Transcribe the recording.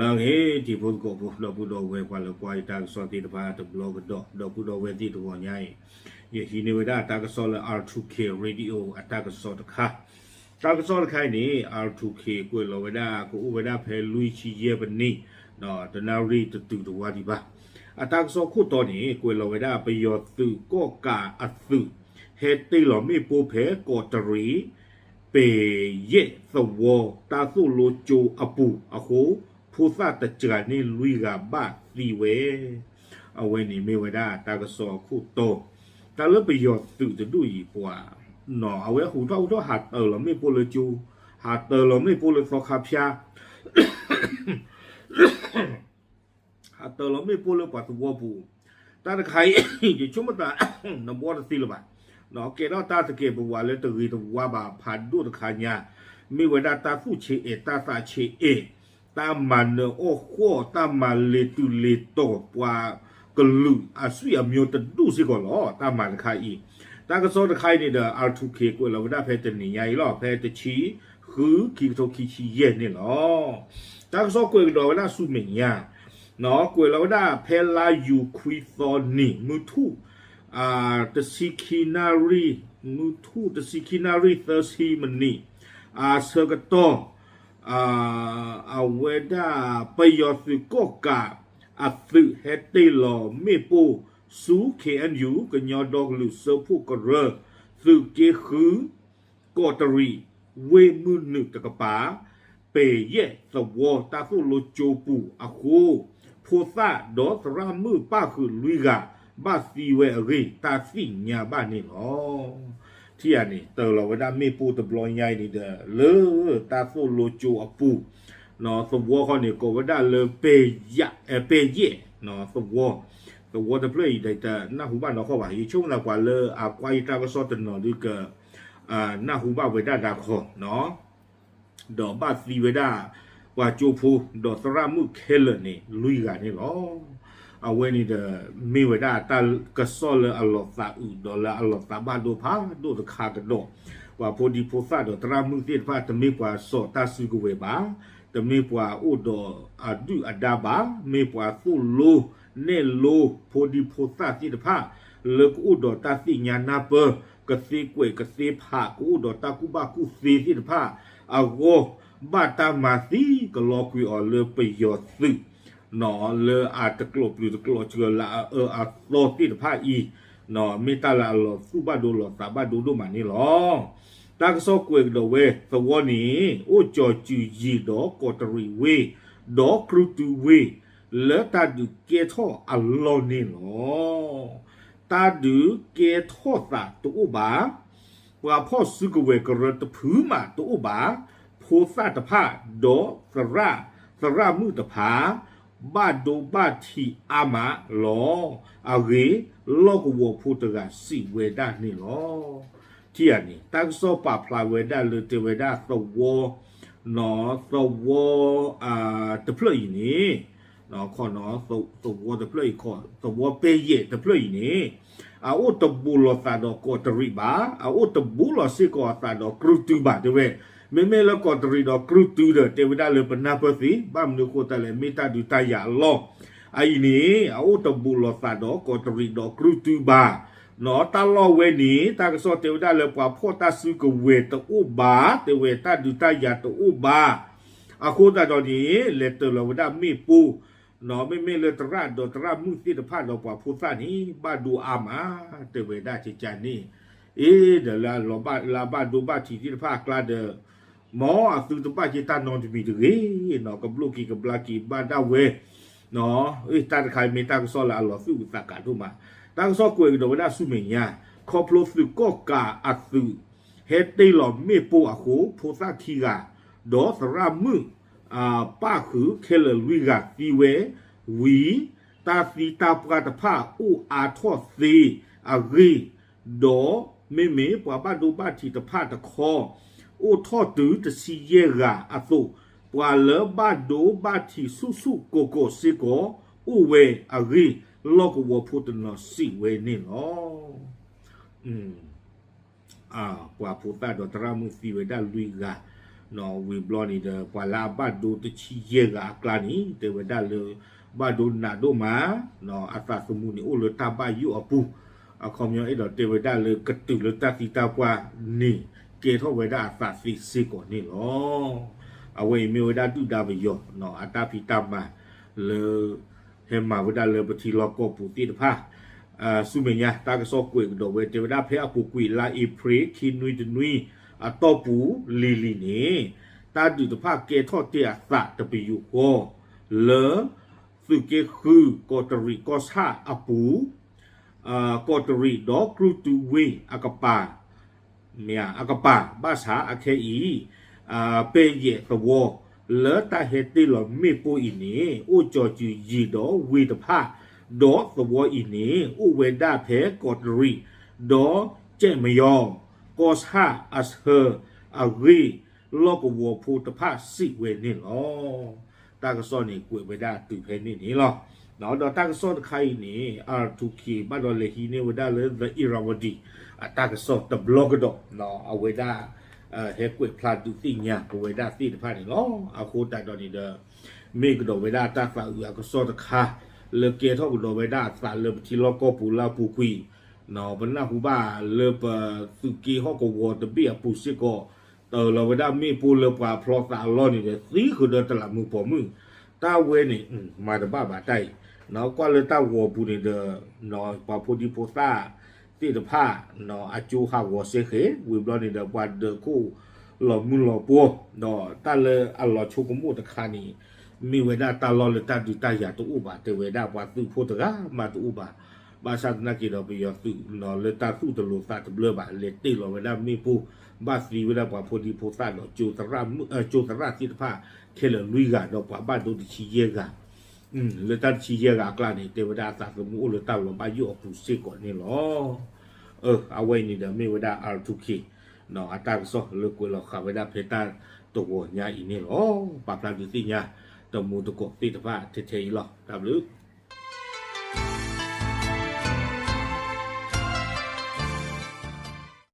လၢအဂ့ၤ တံၤဖိသကိးဖိ ဒီပုၢ်ဒီဝဲၢ် ပှၤလၢကွၢ်ယတၢ်ကစီၣ်သ့ၣ်တဖၣ်တဘျီကဒီး ဒီပုၢ်ဒီဝဲၢ်သ့ၣ်တဂီၤညါအံၤ, ယဟံးန့ၢ်ဝဲဒၣ်တၢ်ကစီၣ်လၢ R two K Radio အတၢ်ကစီၣ်တခါ, တၢ်ကစီၣ်တခါအံၤန့ၣ် R two K ကွဲးလီၤဝဲဒၣ် ကအိၣ်ဝဲဒၣ်ဖဲလွံၢ်ဆံယဲၢ်ပနံး, တနၣ်ရံၣ်တတုၤတဝါဒံးဘၣ်. အတၢ်ကစီၣ်ခိၣ်တီန့ၣ် ကွဲးလီၤဝဲဒၣ် ပယီၤသုးကီၣ်ကးအသုး ဟဲတ့ၢ်လီၤမ့ၣ်ပိၢ်ဖဲကီးတရံး ပဲၤယဲၢ်သဝီ တၢ်သိၣ်လိကၠိအပူၤအဃိ ဖိသၣ်တစှၤန့ၢ်လွံၢ်ဂၤဘၣ်သံဝဲ. အဝဲန့ၣ်မ့ၢ်ဝဲဒၣ်တၢ်ကစီၣ်အခိၣ်တီ, တၢ်လၢပယီၤသုးတဒူၣ်အံၤပှၤ, အဝဲဟူးထီၣ်ဟူးထီၣ်ဟးတ့ၢ်လီၤမ့ၣ်ပိၢ်လၢကၠိ, ဟးတ့ၢ်လီၤမ့ၣ်ပိၢ်လၢသီခါဖၠါ ဟးတ့ၢ်လီၤမ့ၣ်ပိၢ်လၢပှၤသဝီပူၤ, တၢ်တခါအံၤ ယဆိကမိၣ်သး နဘှီတသ့လၢၤဘၣ်. ကဲထီၣ်တၢ်သကဲးပဝးလၢတဂ့ၤတဝါဘၣ်ဖးဒိၣ်တခါညါ, မ့ၢ်ဝဲဒၣ်တၢ်သူၣ်ဆံးအဲၣ် တၢ်သးဆံးအဲၣ်, တၢ်မၤနၢၤအီၣ်ဃီၣ် တၢ်မၤလ့ၤတုၤလ့ၤတီၤပှၤကလုာ်အသွံၣ်အမျိုးတဒူၣ်စ့ၢ်ကီးလီၤ. တၢ်မၤတခါအံၤ, တၢ်ကစီၣ်တခါအံၤန့ၣ်ဒီး R two K ကွဲးလီၤဝဲဒၣ်ဖဲတနံၤညါအံၤလီၤ, ဖဲတဆံဃု ခံကထိခံဆံယဲၢ်န့ၣ်လီၤ. တၢ်ကစီၣ်ကွဲးကဒီးဝဲဒၣ်ဆူမဲာ်ညါ, ကွဲးလီၤဝဲဒၣ်ဖဲလါယူၤခွံသီနံၤ မုၢ်ထူၣ် တဆံခံနၣ်ရံၣ်, မုၢ်ထူၣ်တဆံခံနၣ်ရံၣ်သၢဆံမံးနံး အဆၢကတီၢ်, အဝဲဒၣ်ပယီၤသုးကီၣ်ကးအသုးဟဲတ့ၢ်လီၤမ့ၣ်ပိၢ်ဆူ K N U ကညီဒီကလုာ်စၢဖှိၣ်ကရၢ သုးက့ဃု ကီးတရံး ဝ့ၢ်မုၢ်နုာ်တကပၤ ပဲၤယဲၢ်သဝီတၢ်သိၣ်လိကၠိပူၤအဃိ, ဖိသၣ်ဒီးသရၣ်မုၣ်ပၣ်ဃုာ်လွံၢ်ဂၤ ဘၣ်သံဝဲအဂ့ၢ် တၢ်သ့ၣ်ညါဘၣ်န့ၣ်လီၤ. ထံၣ်ဧါန့ၣ် တ့ၢ်လီၤဝဲဒၣ်မ့ၣ်ပိၢ်တဘျီညါအံၤန့ၣ်ဒီး လၢတၢ်သိၣ်လိကၠိအပူၤ, သဝီဃီန့ၣ် ကိးဝဲဒၣ်လၢ ပဲၤယဲၢ်သဝီ, သဝီတဖျၢၣ်အံၤဒီး တနၢ်ဟူဘၣ်နီၢ်ကီၢ်ဘၣ်, ယဆိကမိၣ်သးပှၤလၢအကွၢ်ယတၢ်ကစီၣ်တနီၤဒုးက နၢ်ဟူဘၣ်ဝဲဒၣ်ဒၣ်ခီ, ဒီးဘၣ်သံဝဲဒၣ် ပှၤကၠိဖိ ဒီးသရၣ်မုၣ်ခဲလၢာ်န့ၣ် လွံၢ်ဂၤန့ၣ်လီၤ. အဝဲန့ၣ်ဒီး မ့ၢ်ဝဲဒၣ်တၢ်ကစီၣ်လၢအလီၤသးအုး ဒီးလၢအလီၤသးဘၣ်ဒိဖးဒိၣ်တခါကဒီး, ပှၤဖိဒံဖိသၣ်ဒီးသရၣ်မုၣ်သ့ၣ်တဖၣ် တမ့ၢ်ပှၤစိာ်တၢ်စုကဝဲၤဘၣ်, တမ့ၢ်ပှၤအိၣ်ဒီးအဒုၣ်အဒါဘၣ်, မ့ၢ်ပှၤသိၣ်လိနဲၣ်လိဖိဒံဖိသၣ်သ့ၣ်တဖၣ် လၢကအိၣ်ဒီးတၢ်သ့ၣ်ညါနၢ်ပၢၢ်, ကသ့ကွဲးကသ့ဖး ကအိၣ်ဒီးတၢ်ကူၣ်ဘၣ်ကူၣ်သ့သ့ၣ်တဖၣ်အဂီၢ်, ဘၣ်တၢ်မၤသံကလီကွံာ်အီၤလၢပယီၤသုး လၢအတကျိာ်ပျုၤတကျိာ်စှၤလၢအအၢအသီသ့ၣ်တဖၣ်အံၤ, မ့ၢ်တၢ်လၢအလီၤသူၣ်ဘၣ်ဒိလီၤသးဘၣ်ဒိဒိၣ်မးန့ၣ်လီၤ. တၢ်ကစီၣ်ကွဲးကဒီးဝဲ သဝီန့ၣ် အိၣ်ကၠီၤစုၤယံၤဒီးကီးတရံးဝ့ၢ်, ဒီးကြုၢ်တုဝ့ၢ်, လၢတၢ်ဒုးကဲထီၣ်အလီၢ်န့ၣ်လီၤ. တၢ်ဒုးကဲထီၣ်သးတအိၣ်ဘၣ်, ပှၤဖီၣ်စုကဝဲၤကရၢတဖုမးတအိၣ်ဘၣ်, ဖိသၣ်တဖၣ် ဒီးသရၣ်, သရၣ်မုၣ်တဖၣ် ဘၣ်ဒိဘၣ်ထံးအါမးလီၤ. အဂ့ၢ် လီၢ်ကဝီၤဖိတဂၤစံးဝဲဒၣ်န့ၣ်လီၤ. ထံၣ်ဧါန့ၣ် တၢ်ကစီၣ်ပာ်ဖျါဝဲဒၣ်လၢတဲဝဲဒၣ်သဝီ, သဝီ တဖျၢၣ်အံၤန့ၣ်, သဝီတဖျၢၣ်အံၤ, သဝီပဲယဲၢ်တဖျၢၣ်အံၤန့ၣ်, အအိၣ်တဘူးလိာ်သးဒီးကီးတရံးဘၣ်, အအိၣ်တဘူးလီၤစ့ၢ်ကီးအသးဒီးကြုၢ်တုဘၣ်တဲဝဲ, မ့မ့ၢ်လၢကီးတရံးဒီးကြုၢ်တုဒီး တဲဝဲဒၣ်လၢပနၢ်ပၢၢ်သ့, ဘၣ်မနုၤဃိသတးလဲၣ် မ့ၢ်တၢ်ဒုးတၢ်ယၤအလီၢ်, အအံၤန့ၣ် အအိၣ်တဘူးလိာ်သးဒီးကီးတရံးဒီးကြုၢ်တုဘၣ်, တၢ်လီၢ်ဝဲန့ၣ် တၢ်ကစီၣ်တဲဝဲဒၣ်လၢပှၤဖီၣ်တၢ်စုကဝဲၤတအိၣ်ဘၣ်, တဲဝဲတၢ်ဒုးတၢ်ယၤတအိၣ်ဘၣ်, အဃိသတးဒီးန့ၣ် လဲၤတ့ၢ်လီၤဝဲဒၣ်မ့ၣ်ပိၢ်, မ့မ့ၢ်လၢသရၣ်ဒီးသရၣ်မုၣ်သ့ၣ်တဖၣ်ဒီးပှၤဖိသၣ်န့ၣ် ဘၣ်ဒိအါမး, တဲဝဲဒၣ်ကကန့ၣ်, အ့ ဒီးလၢအဘၣ်ဒိဘၣ်ထံးသ့ၣ်တဖၣ်အကျါဒီး မ်အသုတဘၣ်က့ၤတၢ်နီတမံၤတဂ့ၤ, ကဘျိၣ်က့ၤကဘျါက့ၤဘၣ်ဒၣ်ဝဲ, တၢ်တခါအံၤမ့ၢ်တၢ်ကစီၣ်လၢအလီၤသူၣ်အုးသးကးဒိၣ်မး, တၢ်ကစီၣ်ကွဲးကဒီးဝဲဒၣ်ဆူမဲာ်ညါ, ခီဖျိသုးကီၣ်ကးအသုး ဟဲတ့ၢ်လီၤမ့ၣ်ပိၢ်အဃိ ဖိသၣ်ခံဂၤ, ဒီးသရၣ်မုၣ် ပၣ်ဃုာ်ခဲလၢာ်လွံၢ်ဂၤသံဝဲ, ဝံၤ တၢ်သံတၢ်ပှၢ်တဖၣ်အိၣ်အါထီၣ်သ့အဂ့ၢ်, ဒီးမ့မ့ၢ်ပှၤဘၣ်ဒိဘၣ်ထံးတဖၣ်တခီ, အိၣ်ထီၣ်တုၤတဆံယဲၢ်ဂၤအသိး, ပှၤလၢဘၣ်ဒိဘၣ်ထံးဆူၣ်ဆူၣ်ကိၢ်ကိၢ်စ့ၢ်ကီးအိၣ်ဝဲအဂ့ၢ်, လီၢ်ကဝီၤဖိတနီၤစံးဝဲန့ၣ်လီၤ. ပှၤဖိသၣ်ဒီးသရၣ်မုၣ်သံဝဲဒၣ်လွံၢ်ဂၤ, ဝံၤဘျီန့ၣ်ဒီး ပှၤလၢအဘၣ်ဒိတဆံယဲၢ်ဂၤအကျါန့ၣ် တဲဝဲဒၣ်လၢ ဘၣ်ဒိနးဒိၣ်မး, အသးသမူန့ၣ်အိၣ်လၢတၢ်ဘၣ်ယိၣ်အပူၤ, အခီပညီအဲၣ်ဒိးတဲဝဲဒၣ်လၢကတုၤလၢတၢ်သံတၢ်ပှၢ်န့ၣ် ကဲထီၣ်ဝဲဒၣ်အသးသ့စ့ၢ်ကီးန့ၣ်လီၤ. အဝဲအံၤမ့ၢ်ဝဲဒၣ်ဒုၣ်ဒါပယီၤ အတၢ်ဖံးတၢ်မၤလၢ ဟဲမၤဝဲဒၣ်လၢပထံလီၢ်ကီၢ်ပူၤသ့ၣ်တဖၣ် ဆူမဲာ်ညါ တၢ်ကစီၣ်ကွဲးကဒီးဝဲ တဲဝဲဒၣ်ဖဲအပူၤကွံာ်လါအ့ဖြ့ၣ် ခံနွံတနွံအတီၢ်ပူၤလံၤလံၤန့ၣ် တၢ်ဒုးတဖၣ်ကဲထီၣ်တ့ၢ်အသးတပယူာ်ဃီ လၢ သုးက့ဃု ကီးတရံးကီၢ်ဆၣ်အပူၤ ကီးတရံးဒီးကြုၢ်တုဝ့ၢ်အကပၤ မ့ၢ်အကပၤ ဘၣ်ဆၣ်အခဲအံၤ ပဲၢ်ယဲၢ်သဝီ လၢတၢ်ဟဲတ့ၢ်လီၤမ့ၣ်ပိၢ်အံၤန့ၣ် အိၣ်ကၠီၤစူၤယံၤဒီးဝ့ၢ်တဖၣ် ဒီးသဝီအံၤန့ၣ် အိၣ်ဝဲဒၣ်ဖဲကီးတရံး ဒီးကဲးမယီၤ ကီၢ်ဆၣ်အဆၢအဂ့ၢ် လီၢ်ကဝီၤဖိတဖၣ်စံးဝဲန့ၣ်လီၤ. တၢ်ကစီၣ်န့ၣ်ကွဲးဝဲဒၣ်တုၤဖဲန့ၣ်န့ၣ်လီၤ. ဒီးတၢ်ကစီၣ်တခါအံၤန့ၣ် R two K ဘၣ်ဒီးလဲၤဟံးန့ၢ်ဝဲဒၣ်လၢ The Irrawaddy အတၢ်ကစီၣ်တဘျီကဒီး အဝဲဒၣ် ဟဲကွဲးဖျါဒုးသ့ၣ်ညါပဝဲဒၣ်သ့ၣ်တဖၣ်န့ၣ်လီၤ. အဃိသတးဒီးန့ၣ်ဒီး မ့ၢ်ကဒီးဝဲဒၣ်တၢ်သးအုးအကစီၣ်တခါ လၢကဲထီၣ်ကဒီးဝဲဒၣ်အသးလၢပထံလီၢ်ကီၢ်ပူၤလၢအပူၤကွံာ် ပနၢ်ဟူဘၣ်လၢပသုးက့ဟီၣ်ကဝီၤတဘ့ၣ်အပူၤစ့ၢ်ကီး တၢ်လီၤဝဲဒၣ်မ့ၣ်ပိၢ်လၢပှၤဖျီသးအလီၢ်န့ၣ်ဒီး သံဃုာ်ဒီးတလးမုၢ်ပိာ်မုၣ် တၢ်ဝဲန့ၣ် မၤတဘၣ်ဘၣ်တၢ်အံၤ ကွၢ်လၢတၢ်ဂီၤပူၤန့ၣ်ဒီး ပှၤဖိဒံဖိသၣ်သ့ၣ်တဖၣ် အကၠိဟးဂီၤစ့ဃဲၤ ဝံၤဘျီန့ၣ်ဒီး ပှၤဒၢးခိၣ်လီၤမုၢ်လီၤပှီၢ် ဒီးတၢ်လၢအလီၤဆိကမိၣ်တခါန့ၣ် မ့ၢ်ဝဲဒၣ်တၢ်လီၢ်လၢတၢ်ဒုးတၢ်ယၤတအိၣ်ဘၣ် တဲဝဲဒၣ်ပှၤသုးဖိတဂၤမးတအိၣ်ဘၣ် ဘၣ်ဆၣ်သနာ်က့ဒီး ပယီၤသုးလၢတၢ်သူၣ်တလိၤသးတဘျၢဘၣ် လဲၤတ့ၢ်လီၤဝဲဒၣ်မ့ၣ်ပိၢ် ဘၣ်သံဝဲဒၣ်ပှၤဖိဒံဖိသၣ်ဒီး ကၠိသရၣ်သ့ၣ်တဖၣ်ခဲလၢာ်လွံၢ်ဂၤ ဒီးပှၤဘၣ်ဒိတဆံယဲၢ်ဂၤ လၢတၢ်တဆံယဲၢ်ဂၤအကျါန့ၣ် တဲဝဲဒၣ်အသးသမူအိၣ်လၢတၢ်လီၤဘၣ်ယိၣ်အပူၤစ့ၢ်ကီးန့ၣ်လီၤ. အဝဲအံၤန့ၣ်ဒီးမ့ၢ်ဝဲဒၣ် R two K အတၢ်ကစီၣ်လၢကွဲးလီၤဃာ်ဝဲဒၣ်ဖဲတၢ်တဂီၤညါအံၤန့ၣ်လီၤ. ပာ်ဖျါဒုးသ့ၣ်ညါ တမူတကိးသ့ၣ်တဖၣ်ထဲထဲအံၤလီၤ. တၢ်ဘျုး